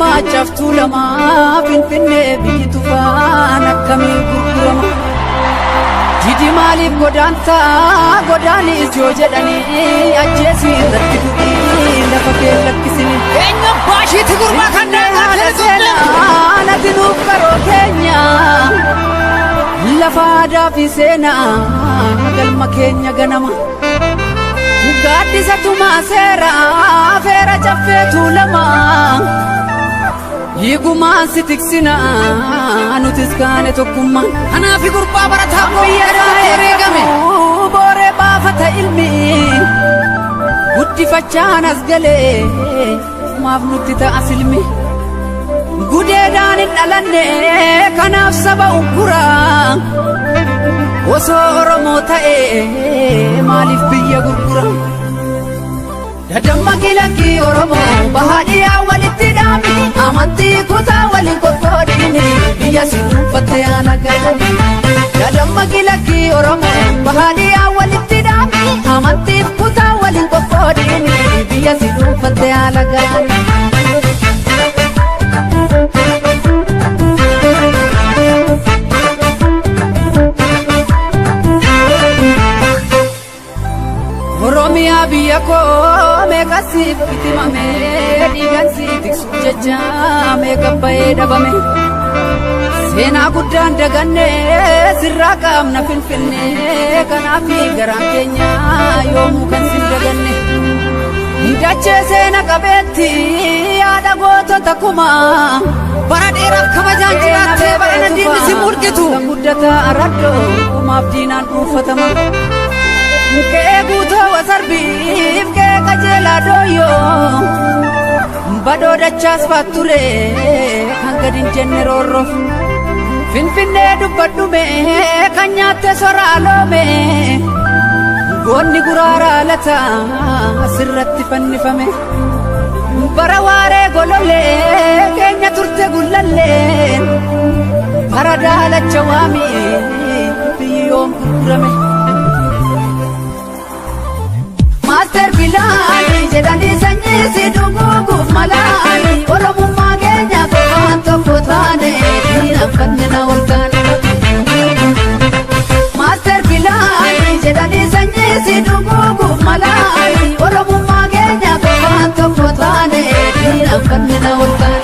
Maacaaf Tuulamaa Finfinnee biyyi tufaan akkamii gurgurama. Didi maaliif godaantaa godaanis yoo jedhanii ajjeesii irratti du'ii lafa kee lakkisini. Eenyu baashiitti gurbaa kan daangaa Haala keessa seenaa nati nuuf qaroo keenya lafa aadaa fi seenaa galma keenya ganama. Gaaddisa tumaa seeraa feera caffee tuulamaa. Hiigumaan si tiksinaa nutis kaane tokkummaan. Kanaafi gurbaa barataa Biyya biyya wareegame. Booree baafata ilmi guddifachaan as galee maaf nutti ta'a silmi. Gudeedaan hin dhalanne kanaaf saba ukkuraa osoo Oromoo ta'ee maaliif biyya gurgura? Dadamma kilakkii Oromoo bahaadhiyaa walitti dhaami amantii kutaa waliin qoqqoodini biyya si dhuunfatte haala galee. Dadamma kilakkii Oromoo bahaadhiyaa walitti dhaami amantiif kutaa waliin qoqqoodini biyya si dhuunfatte haala galee. Oromiyaa biyya koo meeqa siif bitimame dhiigan si tiksuuf jecha meeqa bahee dhabame. Seenaa guddaan daganne sirraa qaamna Finfinne kanaaf garaan keenya yoomuu kan sin daganne. Dachee seena qabeetti yaada gootota kumaa. Bara dheeraaf kabajaan jiraattee bara diinni si mulqitu. Kan guddataa araddoo kumaaf diinaan dhuunfatama. Kee guutoo wasarbiif kee qajeelaa dooyyoo. Badoo dachaas faatture kan gadi hin jenne roorroof. Finfinnee dubbadhume kan nyaatte soraa loome. Goonni guraaraa lata asirratti fannifame. Bara waaree golollee keenya turte gullallee. Bara daalacha waamii biyyi yoom gurgurame. Maaster Bilaanii jedhanii sanyii si dhuguuguuf malaanii Oromummaa keenya qofaan tokko taane diinaffanne na ol taane. Maaster Bilaanii jedhanii sanyii si dhuguuguuf malaanii Oromummaa keenya qofaan tokko taane diinaffanne na ol taane.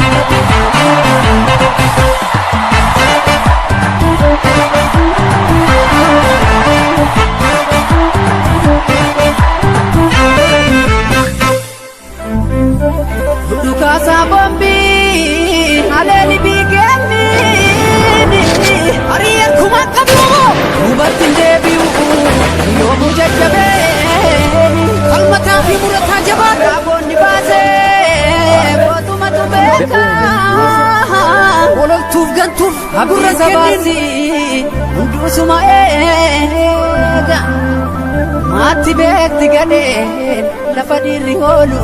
Dhukaasaa boombii haleeli biigeemmiini. Hariyyeen kumaa qabu moo? Duubatti hin deebi'u yoomuu jajjabeeni. Falmataa fi murataa jabaadha. Raabonni baasee gootumatu beekaa. Ololtuuf gantuuf gurra Gurra kennin. sabaasii hundusuma eega. Maatti beekti gadheen lafa dhiirri hoolu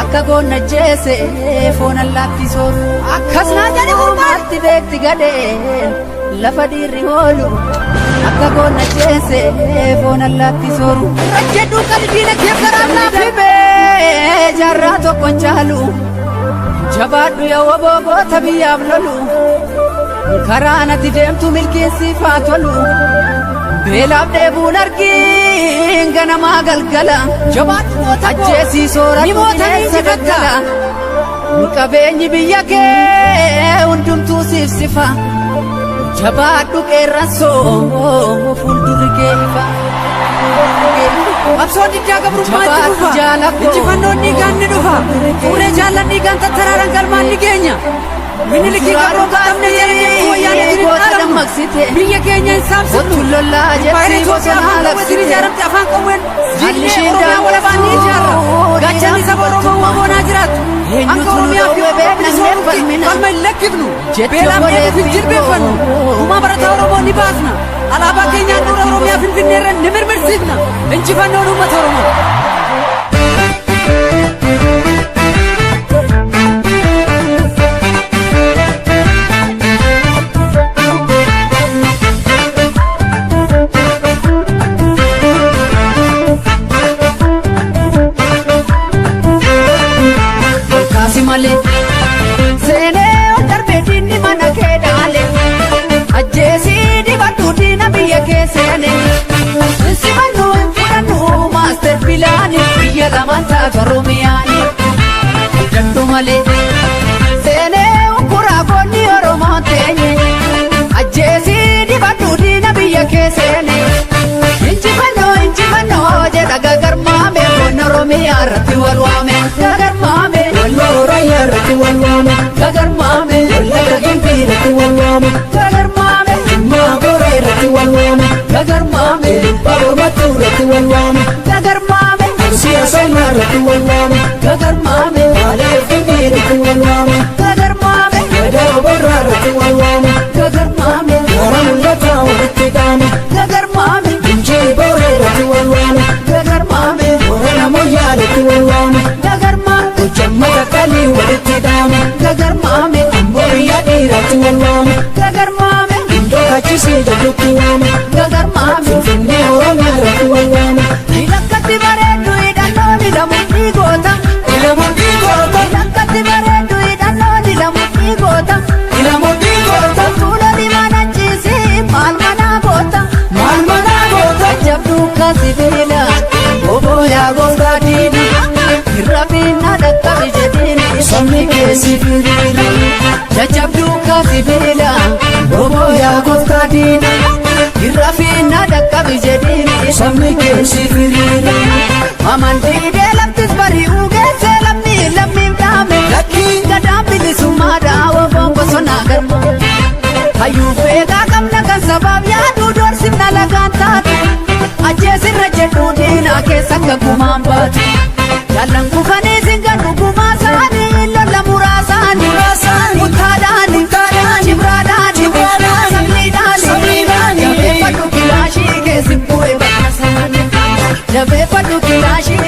akka goonna jeese foon allaatti sooru. Akkas naa jedhe gurbaan. Maatti beekti gadheen lafa dhiirri hoolu akka goonna jeese foon allaatti sooru. Rajjedhuu qalbii diina kee karaa Namni laafi. darbee jaarraa tokko hin caalu jabaadhu yaa wobogoota biyyaaf lolu karaa natti deemtu milkeessiif haa tolu beelaaf dheebuun argiin ganamaa galgala Jabaadhu goota koo. ajjeesii soora Ni moota ni bineensa injifatta. daggala qabeenyi biyya kee hundumtuu siif sifa jabaadhu qeerransoo fuuldurri kee ifa. Qabsoon diddaa gabrummaa itti Jabaadhu fufa. jaalakko. Injifannoon dhiigaan ni dhufa. Fuuree jaallan dhiigaan tattaraaran galmaan ni geenya. Minilikii gabroonfatamne jala deemtu wayyaanee jiru Goota dhaalamu. dammaqsite. Biyya keenya hin saamsifnu. Ottu lollaa Impaayera jetti Itoophiyaa bosonaa afaan qawweetiin labsite. ijaaramte afaan qawween Haalli diinee isheen Oromiyaa walabaan ni ijaarra. daangessuu Gaachanni saba Oromoo waboonaa jiraatu. Hanga Eenyutu nu Oromiyaa fi dhoowwe Oromoo beekna bilisoomutti falmina. falma hin lakkifnu. Jetti Beelaan obboleettii beekuuf hin jilbeeffannu. koo. Gumaa barataa Oromoo ni baasna. Alaabaa keenyaan dura Oromiyaa Finfinneerra ni mirmirsiifna. Injifannoon uummata Oromoo. Olkaasi malee Gagarmaame. Baroomatu irratti wal waame. Gagarmaame. Siyaasa irratti wal waame. Gagarmaame. Maalee fi irratti wal waame. Gagarmaame. Gadaa obarraa irratti wal waame. Gagarmaame. Gara mul'ataa walitti qaame. Gagarmaame. Injii booree irratti wal waame. Gagarmaame. Boorana moyyaa irratti wal waame. Gagarmaame. Hojjamma qalii walitti dhaame. Gagarmaame. Biyya dhiiratti wal waame. Gagarmaame. Iddoo kachisee jedhutti waame. Gagarmaame. Finfinnee Oromiyaa irratti wal waame. Lakkatti bareeddu hidhannoo dilamu ni goota. Ilamuun dhiigoota. Lakkatti bareeddu hidhannoo dilamu ni goota. Ilamuun dhiigoota. Tuula limaan achiisii maal manaa goota. Maal manaa goota. Jabduu kasi beela obbo yaa gooftaa diina. Irra dhaqqabi jedhiini Sabni keessi firiira. Jajjabduu kasi beela obbo yaa gooftaa diina. Irra dhaqqabi jedhiini Sabni keessi firiira. Amantii laftis bari'uu geessee lammii lammiif dhaame. Lakkii. Gadaan bilisummaa daawwa foon bosonaa garma. Hayyuu feegaa qabna kan sabaaf yaaduu doorsifna lagaan taatu. Ajjeesirra jedhuu diinaa keessa akka gumaan baatu. Jaallan kufanii singan dhugumaa isaanii lola muraasaanii. Murtaadhaani. Cibraadhaani. Sabniidhaani. Sabniidhaani. Jabeeffadhu kilaashii keessi bu'ee bakka isaanii. Jabeeffadhu kilaashii.